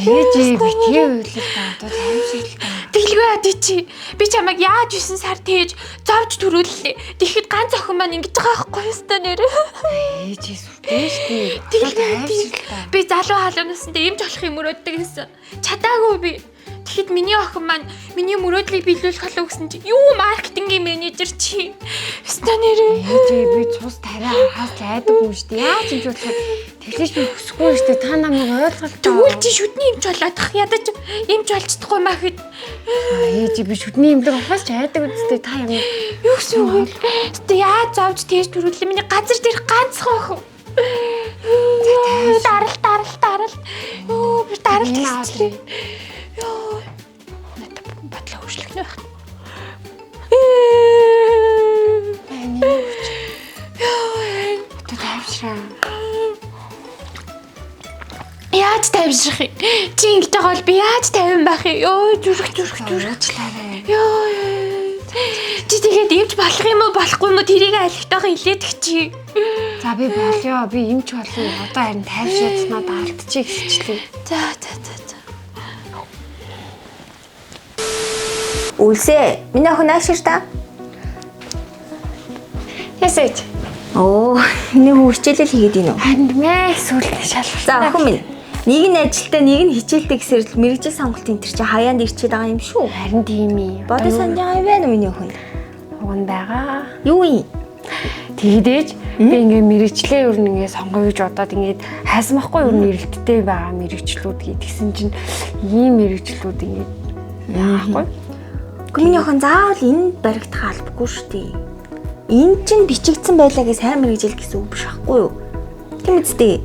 Ээжээ битгий уйлал та одоо тайвширл та. Тэглгүй ядий чи. Би чамайг яаж 9 сар тээж зовж төрүүллээ. Тэгэхэд ганц охин маань ингэж байгаа байхгүй юу өстой нэр. Ээжээ сүртэй штэ. Тэглгүй тайвширл та. Би залуу халуун насанд эмч болохыг мөрөөддөг гэсэн. Чадаагүй би. Тэгэхэд миний охин маань миний мөрөөдлийг биелүүлэх болов гэсэн чи юу маркетингийн менежер чи. Өстой нэр. Ээжээ би цус тариа харахаас л айдаг юм штэ. Яаж юм болохоор тэглэж би хүсэхгүй штэ. Та намайг ойлголт. Тэгвэл чи шүдний эмч болоод тах. Ядаж эмч болж чадахгүй маа хэд. Ээжээ би шүдний эмнэлэг орохоос ч айдаг үстэй та юм. Юу гэсэн үг вэ? Өстой яаж зовж тээж төрүүллээ. Миний газар дээрх ганцхан охин. Дарал дарал дарал. Йоо би дарал Энэ аав гэсчлээ. Йоо. Надад бодлоо хөшлөх нь байх. Йоо. Одоо тайвшраа. Яаж тайвшрах юм? Чи ингэж байгаа бол би яаж тайван байх юм? Йоо зүрх зүрх зүрх. Уучлаарай. Йоо. Чи тэгээд эмч болох юм уу болохгүй юм уу тэрийг алигтайхан хилээдэг чи. За би болёо. Би эмч болно. Одоо харин тайвшраад надад алдчих гэсчлээ. За за за за. Үлсээ. Миний охин наашир та. Ясэж. Оо, миний хүү хичээлэл хийгээд ийн үү? Харин мэ сүултээ шалгалсан. За охин минь. Нэг нь ажилтаа, нэг нь хичээлтэй гэсээр л мэргэжил сонголтын тэр чи хаяанд ирчээд байгаа юм шүү. Харин тийм ээ. Бодож санаж байгаа юм байна уу миний охин? Уг нь байгаа. Юу юм? Тэгдэж би ингээ мэрэгчлээ ер нь ингээ сонгоё гэж бодоод ингээд хайсан байхгүй ер нь эрэлттэй байгаа мэрэгчлүүд гээ. Тэгсэн чинь ийм мэрэгчлүүд ингээд яахгүй. Гэхдээ миний охин заавал энд баригдах албагүй шүү дээ. Энд чинь бичигдсэн байлаа гэж сайн мэргэжил гэсэн үг биш байхгүй юу? Тийм үсттэй.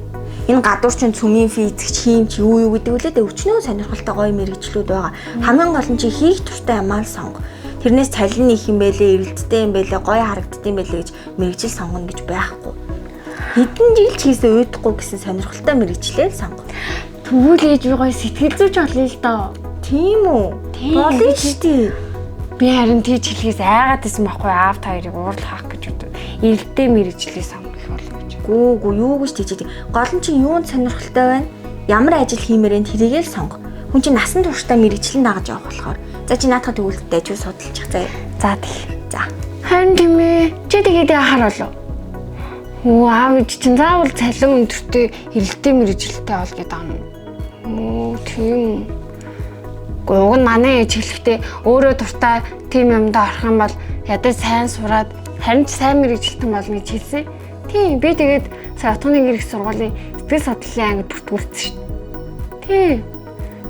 Энэ гадуур чинь цөмийн физикч, химч юу юу гэдэг үлээ дээ өчнөө сонирхолтой гоё мэргэжлүүд байгаа. Хамгийн гол нь чи хийх дуртай ямаа л сонго. Тэрнээс цалин их юм бэлээ, эрэлттэй юм бэлээ, гоё харагддсан юм бэлээ гэж мэргэжил сонгоно гэж байхгүй. Хэдэн жил ч хийсэн уйдахгүй гэсэн сонирхолтой мэргэжлээ л сонго. Тэгвэл ээж би гоё сэтгэл зүйч болно л доо. Тийм үү? Тийм. Болно шүү дээ. Би харин тийч хэлхээс айгаад байсан байхгүй аав та хоёрыг уурлах гэж бодод. Эрэлттэй мэрэгчлээ сонгох болов гэж. Гүү гүү юу гэж тийчээд. Гол нь чи юунд сонирхолтой байна? Ямар ажил хиймээр энэ тэрийг л сонго. Хүн чинь насан туршдаа мэргэжлэн дагаж явах болохоор. За чи наадхад тэгвэл дайжгүй судалчих заяа. За тэг. За. Харин тийм ээ. Чи тэгээд яхаар болов? Хөө аав ээж чинь заавал цалин өндөртэй эрэлттэй мэрэгжилтэй бол гэдэг юм. Мөө тийм. Гэхдээ уг нь манай ээж хэлэхдээ өөрөө дуртай тийм юмдаа орох юм бол ядаж сайн сураад харин ч сайн мэрэгжилтэн болно гэж хэлсэн. Тийм би тэгээд сая отгоны гэрэх сургуулийн сэтгэл судлалын ангид бүртгүүлсэн шүү дээ. Тийм.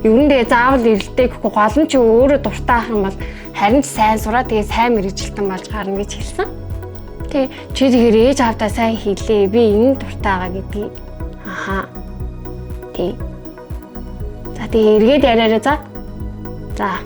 Ер нь тэгээ заавал эрэлттэй гэхгүй гол нь чи өөрөө дуртай ах юм бол харин ч сайн сураад тэгээ сайн мэрэгжилтэн болж гарна гэж хэлсэн. Тий. Чи тэгэхээр ээж аавдаа сайн хэлээ. Би энэ дуртай байгаа гэдгийг. Аха. Тий. За тэгээ эргээд яриараа за. За.